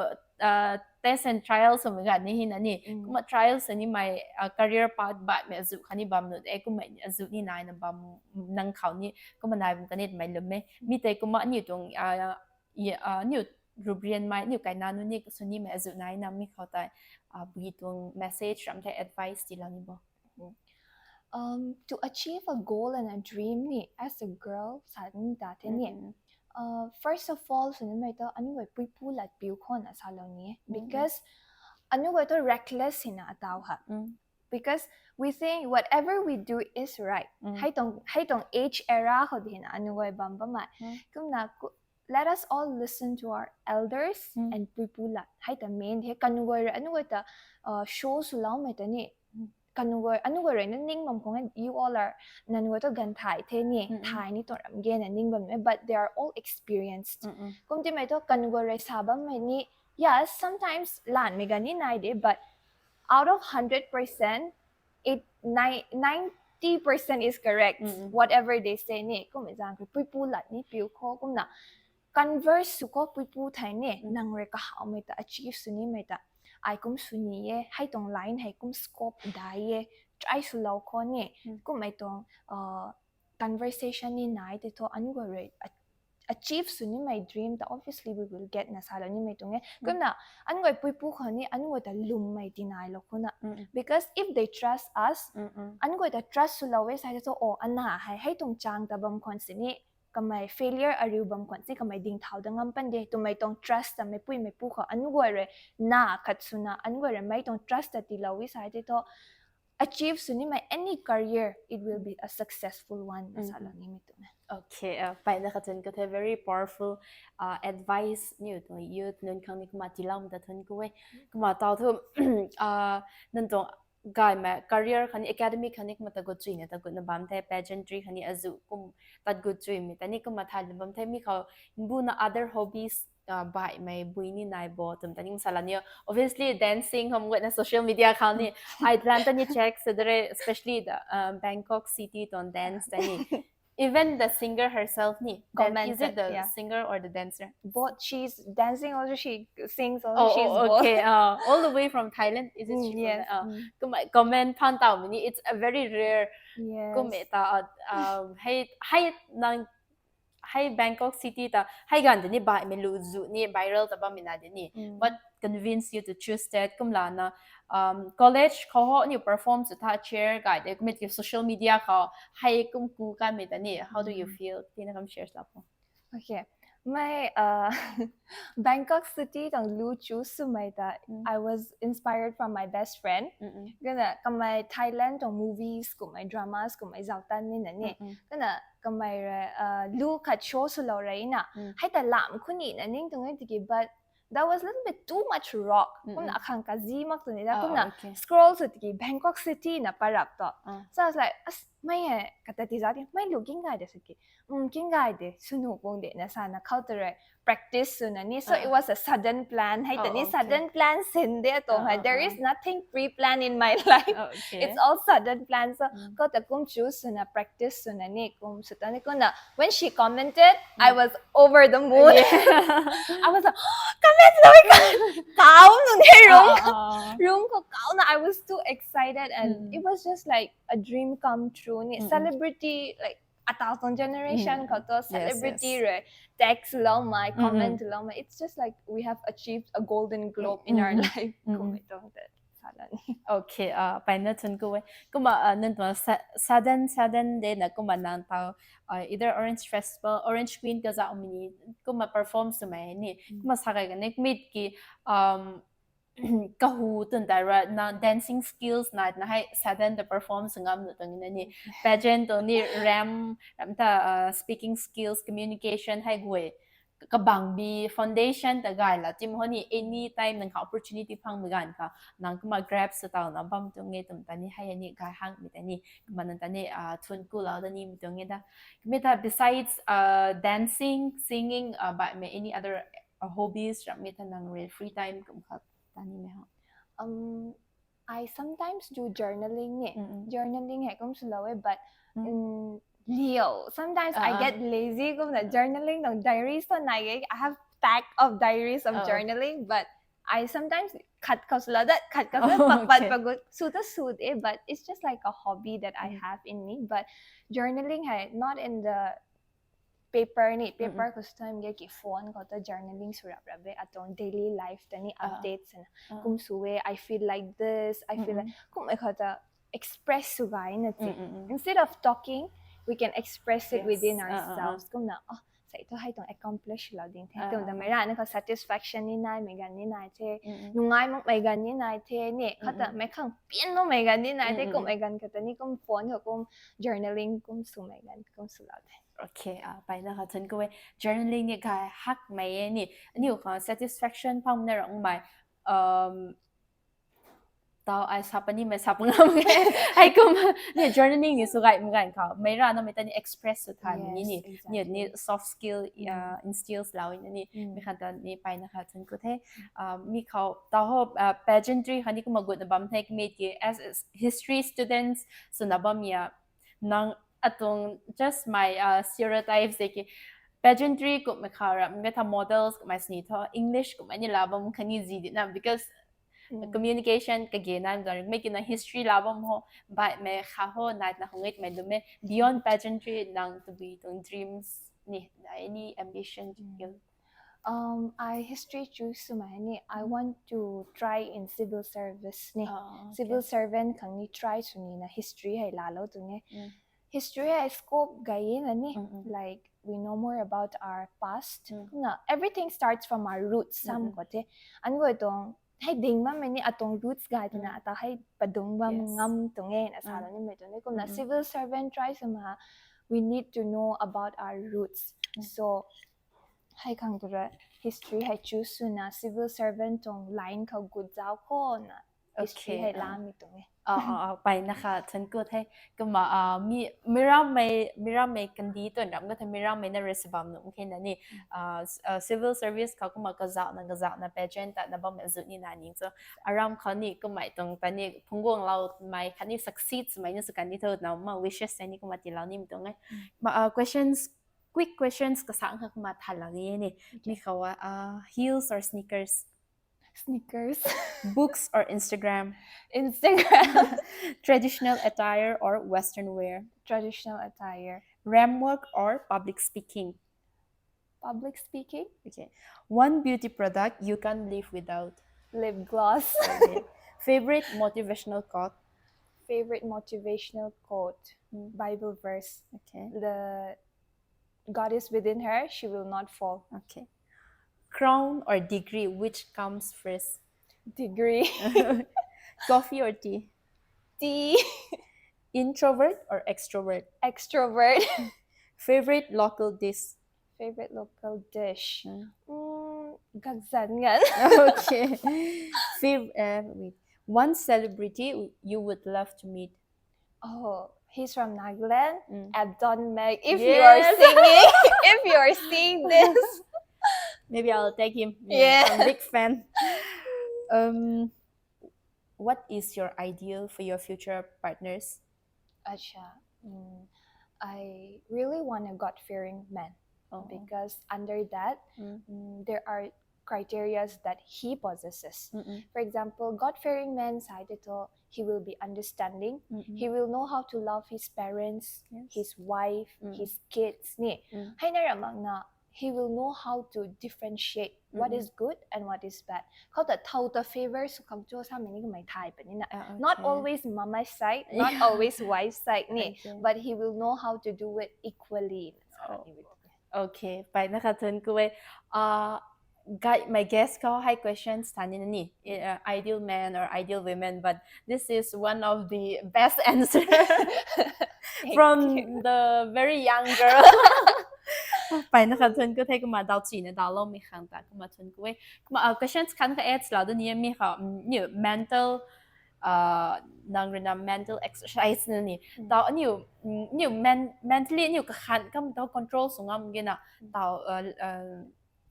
uh, test and trial swmei ga ni hi na ni. Kumna trial sw ni mai uh, career path baihmei azu khatni bam nu de, kumna azu ni nai na bam nang khou ni kumna nai bam kani mei lum e. Mi tei kumna niw tuang uh, ye- uh, niw rubrian mai niw kaina nu ni sw ni mai azu nai na mi khou tei uh, bui tuang message ram the advice ti la ni bo. Um, to achieve a goal and a dream ni as a girl sa ni ta the ni. Uh, first of all sw ni mai to anu guay puipu lat piu khou na sa lo ni. Because anu guay to reckless hina atau ha. Because we think whatever we do is right. Hei tong hei tong age era khou di hina anu guay bam bam mai. Kumna ku- let us all listen to our elders and puipu lat. Hei ta main the, kanu guay rui anu guay ta uh, show swlou mai ta ni. Kanu guay anu guay rui na ning bam khou nge, you all are nanu guay to gan thai the ni, thai ni tuang ram ge na ning bam e, but they are all experienced. Kum ti mai to kanu guay rui sa bam mai ni, yes, sometimes lan mi gan ni nai de, but out of hundred percent, it ni- ninety percent is correct. Whatever they say ni, kum zang kri puipu lat ni piu khou kumna converse sw khou puipu thei ni nang rui kahawmei ta achieve sw ni mai ta ai kum sw ni e, hei tuang line hei kum scope dai e, try swlou khou ni kum ai tuang uh, conversation ni nai te thu anu guay rui a- achieve sw ni mai dream ta obviously we will get na sa lo ni mai tuang e. Kumna anu guay puipu khou ni anu guay ta lum mai ti nai lo khou na. Because if they trust us, anu guay ta trust swlou e sa te thu, oh, ana hei hei tuang chang ta bam khwan si ni kamei failure ariu bam khwan si kamei ding thau da ngam pan de twmei tuang trust ta mei pui mei pu khou anu guay rui na khat swna anu guay rui mei tuang trust ta tilou e sa te thu achieve sw ni mai any career, it will be a successful one na sa lo ni mi tuang e. Okay, uh, mpeyna khat thun ko the, very powerful uh, advice niw tuang youth nunc khang ni kumna tilam ta thun ko e. Kumna tau thu uh, nang tuang gaymei career khatni academic khatni kumna tat gut chuina tat gut na bam the, pageantry khatni azu kum tat gut chuimei ta ni kumna thai na bam the. Mi khou mbuna other hobbies uh, baihmei bui ni nai bo twmei ta ni masa la ni. Obviously dancing hom guayna social media khou ni ai tlan ta ni check sw de re, especially the uh, Bangkok city tuang dance ta ni. Even the singer herself ni, then Comment is it the yeah. singer or the dancer? Both, she's dancing also, she sings also, Oh, she's oh both. Okay. Uh, all the way from Thailand, is it? Mm, She from yes. Tha- uh, Mm. Kumna comment phan tau mi ni, it's a very rare. Yes. Kumna ta uh, um, hey hey nang hey Bangkok city ta hey gan de ni baihmei lu zu ni viral ta bam mi na de ni. Mm. What convinced you to choose that? Kumlana um, college khou ho ni perform sw tha chair gay de kumit ki social media khou hey kum ku kai mi ta ni. How do you Mm. feel? Tina kam share la po. Okay. My uh, Bangkok city tang lu choose sw mai ta Mm. I was inspired from my best friend. Mm-mm. Gana kamai Thailand tang movies, kumai dramas, kumai zautan ni na ni. Mm-mm. Gana kamai re uh, lu khat show sw lo re na. Mm. Hai ta lam khuni na ning tung e tiki, but that was a little bit too much rock. Mm-mm. Kumna akhang kazi mak tu ni da. Oh, Kumna okay. Scroll sw tiki Bangkok city na parap to. Ah. So I was like, as mai hai kata ti za ti mai lu king gai de sw ki. Mm, king gai de sunu pung de na sa na khau ta re practice sw na ni. So Ah. It was a sudden plan. Hai ta Oh, ni okay. Sudden plan sin de to Ah, hai. ah, There ah. Is nothing pre-planned in my life. Oh, okay. It's all sudden plan. So Mm. khau ta kum choose sw na practice sw na ni kum sw ta ni kum na. When she commented, I Mm. was over the moon. Yeah. I was like, comment lo ka. Kau nung he rung. Ah, ah, ah. Rung ko kau na. I was too excited and Mm. It was just like a dream come true ni. Mm-mm. Celebrity, like a thousand generation Mm. khou to Yes, celebrity yes. Re text lo mai, comment Mm-mm. Lo mai. It's just like we have achieved a golden globe in our Mm-mm. Life. Mm-mm. Kumai tuang te sa la ni. Okay, uh, mpeyna thun ko e. Kumna uh, nang tuang sa- sudden sudden de na kumna nang tau uh, either Orange Festival, Orange Queen ka za mi ni kumna perform sw mai ni. Mm. Kumna sa kai ka nek mit ki um kahu tun dai ra na dancing skills na na hai sudden the perform sw ngam nu tuang na ni. Pageant tuang ni ram ram ta uh, speaking skills, communication hai gui. kabangbi foundation ta gay la tim ho ni, anytime nang kha opportunity phangmei ganv kha nang kumna grab sa taw na bam tuang e twmei ta ni hei ni gay hangmei ta ni kumna nang ta ni thun ku lou da nimei tuang e da. Kumei ta besides dancing, singing, baihmei any other hobbies ram mi ta nang rui free time kum kha ta nimei ho? I sometimes do journaling ni. Journaling hei kum swlou e, but liu sometimes I get lazy kumna journaling tuang diaries ta nai e. I have stack of diaries of journaling, but I sometimes khat khou swlou dat, khat khou swlou pat pat pagut sw ta sw de, but it's just like a hobby that I have in me. But journaling hei not in the paper ni, paper khou sw time ge ki phone khou ta journaling sw rap rap e, atuang daily life ta ni updates na kum sw e, I feel like this, I feel like kum e khou ta express sw gay na ti. Instead of talking, we can express it within ourselves. Kumna oh, sei thu hei tuang accomplish lou ding the twmei ta meic rana khou satisfaction ni naimei ganv ni nai the, nungai makmei ganv ni nai the ni, khou ta meic khang pian makmei ganv ni nai the. Kummei ganv khou ta ni kum phone khou kum journaling kum swmei ganv kum swlou the. Okay, mpeyna kha thun ku e. Journaling ni gay hakmei e ni, aniu khang satisfaction phangna rangmei taw ai sa panimei sa pangam e. Hei kum ni journaling ni sw gaymei ganv khou meic rana mei ta ni express sw thanmei ni ni ni soft skill instills lou na ni mi khan ta ni mpeyna kha thun ku the. Mi khou taw ho pageantry kha ni kumna gutna bam the, kami ki as history students swna bam ya nang atuang just my stereotypes de ki pageantry kummei khou ramh ge tha models kummei sini thu English kummei ni la bam kha ni zi di na, because communication kage nai mei ki na history la bam ho, baihmei kha ho nai na hungitmei dum e. Beyond pageantry nang tabui tuang dreams ni, any ambition you? I history choose swmei ni, I want to try in civil service ni. Civil servant khang ni try sw nina history hei laalou tuang e. History hei scope gay na ni, like we know more about our past. Kumna everything starts from our roots sam khou the. An guay tuang hei ding bammei ni atuang roots gay twna ata hei padung bam ngam tuang e na salou nimei tuang e. Kumna civil servant try swna we need to know about our roots. So hei khang tu ra history hei choose swna civil servant tuang line khou gut zauc khou na history hei lamei tuang e. Mpeyna kha thun ku the. Kumna mi mirammei mirammei kandih tuan ramh ga the, mirammei na rui sw bam nuh khe na ni civil service khou kumna kazauhna kazauhna pageant ta na bammei zu ni na ning cho. Aram khou ni kummei tuang ta ni phungcguangloumei khatni succeed swmei ni sw kan ni tho na ma wishes tei ni kumna tiilou nimei tuang e. Questions, quick questions kasang kha kumna thaylou ni ni. Mi khou heels or sneakers? Sneakers. Books or Instagram? Instagram. Traditional attire or Western wear? Traditional attire. Ramp walk or public speaking? Public speaking. Okay. One beauty product you can't live without? Lip gloss. Favorite motivational quote? Favorite motivational quote? Bible verse. Okay. The God is within her, she will not fall. Okay. Crown or degree, which comes first? Degree. Coffee or tea? Tea. Introvert or extrovert? Extrovert. Favorite local dish? Favorite local dish? Mm, gakzan ngan. Okay. Fav- uh, wait. One celebrity you would love to meet? Oh, he's from Nagaland. Mm. Abdon Meg. If you are singing, if you are seeing this, maybe I'll tag him. Yeah. I'm a big fan. Um, what is your ideal for your future partners? Acha, mm, I really want a God-fearing man, Oh. because under that, Mm. mm, there are criterias that he possesses. Mm-mm. For example, God-fearing man sai tei thu, he will be understanding. Mm-mm. He will know how to love his parents, Yes. his wife, Mm. his kids ni. Mm. Hei na ramh makna, he will know how to differentiate what Mm-mm. is good and what is bad. Khou ta thow ta favor sw khang cho samei ni kamei thay puni na. Ah, Not okay. always mama side, not Yeah. always wife side ni, Okay. but he will know how to do it equally. Oh. Okay, mpeyna kha thun ku e. Uh, guy, my guest khou hei questions tha ni na ni, uh, ideal man or ideal women, but this is one of the best answer from the very young girl. Pai na khat thun ku the kumna dau chi na dau lou mi khang ta kumna thun ku e. Kumna uh, questions khan ka ads la do ni mi kha mm, niu mental uh, nang rui na mental exercise na ni. Tau niu mm, niu men, mentally niu ka khan kam tau control sw ngam ge na. Tau uh, uh,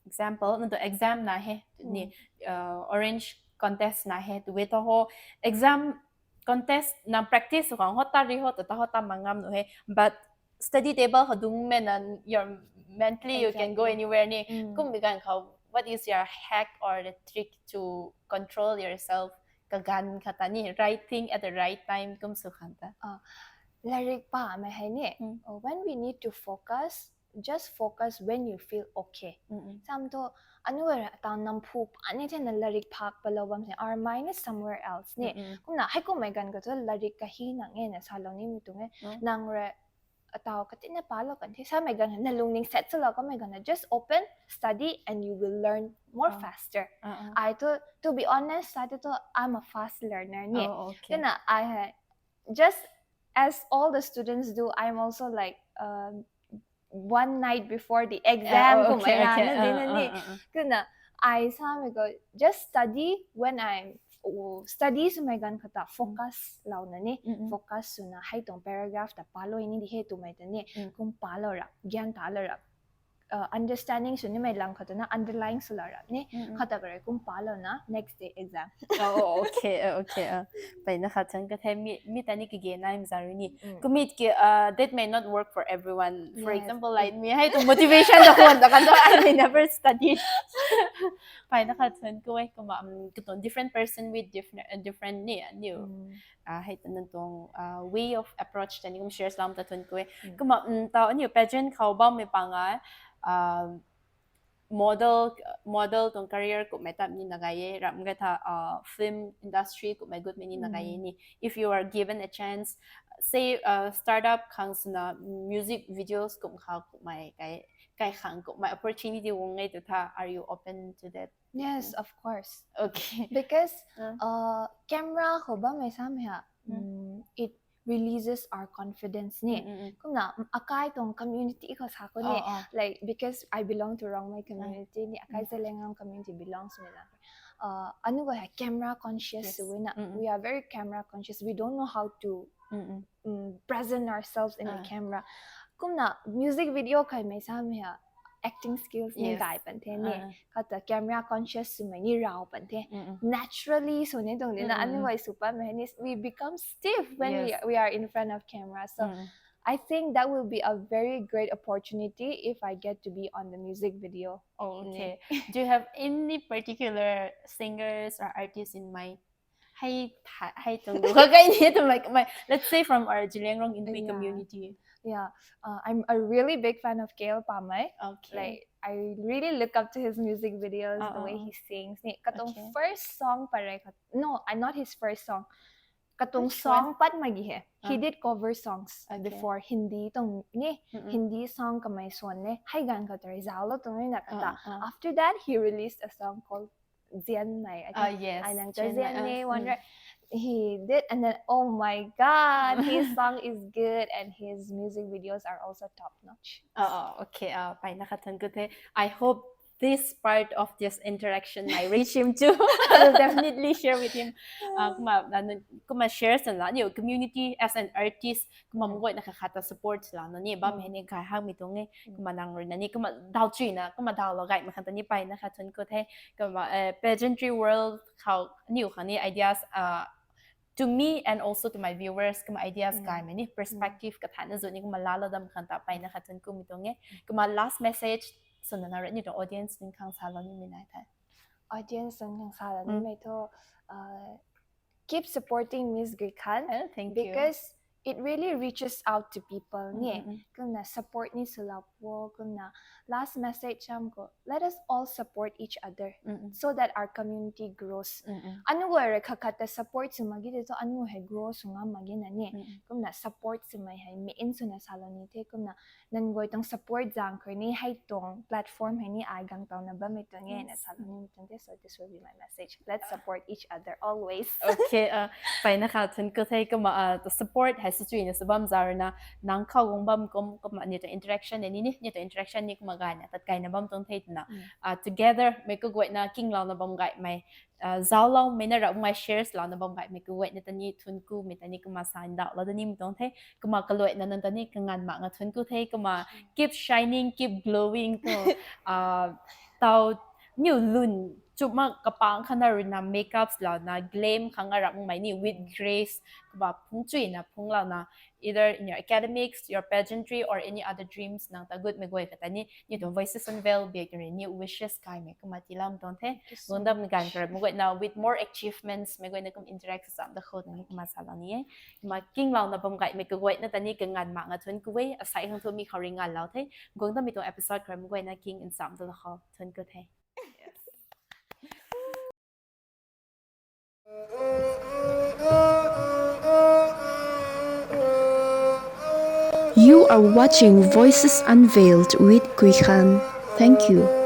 example na to exam na he ni uh, orange contest na he tu we to ho exam contest na practice khang ho ta ri ho ta ta ho ta mangam nu he but study table ho dung me na you're mentally you can go anywhere ni kum bi gan khou what is your hack or the trick to control yourself ka gan kha ta ni right thing at the right time kum sw khan ta. Larik pa me hai ni. Oh, when we need to focus, just focus when you feel okay. Sam to anu ra ta nam phu pa ni the na larik phak pa lo bam se our mind is somewhere else ni. Kumna hai kum mai gan ka to larik ka hi na nge na sa lo ni mi tu nge. Nang ra atau ka tin na pa lo kan the sa mai gan na lung ning set sa lo ka mai gan na just open, study and you will learn more faster. I to to be honest, sa to I'm a fast learner ni. Oh, okay. Then I ha- just as all the students do, I'm also like um, one night before the exam Oh, kum okay, ai ra okay. na din na Uh, ni. uh, uh, uh. Kumna I sa mi ko just study when I'm oh, study sw mai gan kha ta focus lo na ni. Mm, mm. Focus sw na hai tong paragraph ta pa lo ni di he tu mai ta ni. Mm. Kum pa lo ra, gyan ta lo ra. Uh, understanding sw ni mai lang kha ta na underline sw lo ra ni. Mm, mm. Kha ta bare kum pa lo na next day exam. Oh, okay, uh, okay. Uh. Pai na khat thun ka the mi mi ta ni ka ge nai mzaru ni. Mm. Kumit ki uh, that may not work for everyone. For Yes. Example, like me, hai tu motivation da khon da kan I may never study. Pai na khat thun ku e kumna um, ka tuang different person with different uh, different ni ni. Mm. Ah, hai ta na tuang uh, way of approach ta ni kum share slam ta thun ku e. Mm. Kumna um, ta ni pageant khou bam me pa nga uh, model model tuang career kummei tap ni na gay e ram ga tha uh, film industry kummei gut mei ni na gay e ni if you are given a chance say uh, startup khang suna music videos kum kha kummei kai kai khang kummei opportunity wong ngai tu tha are you open to that? Yes, of course. Okay. Because Uh. Uh, camera khou bam mai sam ha. Mm. Mm, it releases our confidence ni. Mm, mm, mm. Kumna mm, akai tong community khou sa ko ni. Oh, oh. Like because I belong to Rongmei community ni akai Zeliangrong community belongs me la. Uh, anu ko ha camera conscious Yes. Sw na. Mm, mm. We are very camera conscious. We don't know how to Mm, mm. um, present ourselves in the Ah. Camera. Kumna music video kai mai sam ha acting skills ni Yes. Gay pan the ni. Ah. Kata camera conscious sw mai ni rau pan the. Mm, mm. Naturally sw ni tong ni na Mm, mm, anu mm. Wai sw pa mai ni we become stiff when we, Yes. We are in front of camera. So Mm. I think that will be a very great opportunity if I get to be on the music video. Oh, okay. Do you have any particular singers or artists in mind? Hai tha- hai tung du ka kai ni tu mai mai. Let's say from our Zeliangrong Inpi Yeah. Community. Yeah, uh, I'm a really big fan of K L Pamei. Okay. Like I really look up to his music videos, the way Uh-uh. He sings. Ni katong Okay. First song pare kat. No, I'm not his first song. Katong Which song pat magi he. He Uh. Did cover songs Okay. Before Hindi tong ni. Mm-mm. Hindi song kamei son ne. Hai gan ka tari zalo tong ni na kata. Uh, uh. After that, he released a song called Zian Mai. I Ah, think. Yes. Ai nang Zian Mai, Zian uh, Mai, one mm. Right. He did, and then oh my God, his song is good, and his music videos are also top notch. Oh, oh, okay. Uh, pai na khat thun ku the. I hope this part of this interaction might reach him too. I will definitely share with him. Uh, kumna, na, na, kumna share san la, you know, community as an artist, kumna mgoi na kha khat ta support la na ni, bam he ni kai hang mi tung e, kumna nang rui na ni, kumna dau chui na, kumna dau lo gay ma khan ta ni pai na khat thun ku the, kumna uh, pageantry world khou ni khang ni ideas uh, to me and also to my viewers, kumna ideas Mm. Gay mei ni perspective ka tha na zu ni kumna la lo dam khan ta pai na khat thun ku mi tung e, kumna last message sw na na rui ni to audience ni khang sa lo ni mi nai the. Audience nang nang sa la Mm. Ni mai to uh, keep supporting Miss Gui Khan Oh, thank you. Because it really reaches out to people ni. Mm, mm, mm. Kumna support ni sw la po, kumna last message sam ko, let us all support each other Mm, mm. So that our community grows. Mm, mm. Anu wara kha khat ta support sw magi de to anu he grow sw ngam magi na ni. Mm, mm. Kumna support sw mai hai mi in sw na sa lo ni the kumna nang goi tong support zang khoi ni hai tong platform hai ni ai gang tau na bam mi tong e na sa lo ni mi tong the. So this will be my message. Let's support each other always. Okay, uh, pai na khat thun ku the kumna uh, to support hai Situina sw bam za ruina, nang khou guang bam kum kumna ni tu interaction ni ni, ni tu interaction ni kumna gayna tat kayna bam tuang the twna. Ah, together mei kaguayna kinglouna bam gaymei, ah, zauclou mei na rap mei shares louna bam gaymei kaguayna ta ni thunku mei ta ni kumna sa ndauhlou da ni mei tuang the. Kumna kaluaina nang ta ni kanganv mak nga thunku the kumna. Keep shining, keep glowing tu. Ah, tau niu lun chumna kapang khana ruina makeups louna glam khang arapmei ni with grace kumna phungchuina phunglouna, either in your academics, your pageantry, or any other dreams nang ta gutmei guay kata ni, ni tuang Voices Unveiled biak ni ni wishes kaimei kumna tiiloumei tuang the. Guangdam ni ganv karap mei guayna with more achievements, mei guayna kum interact sa cham da khou ni kumna salou ni e. Kumna kinglouna bam gaymei kaguayna ta ni kanganv mak nga thunku e, asai khang thu mi khou ri nganlou the. Guangdam mi tuang episode karap mei guayna king in cham da khou thunku the. You are watching Voices Unveiled with Kuikhan. Thank you.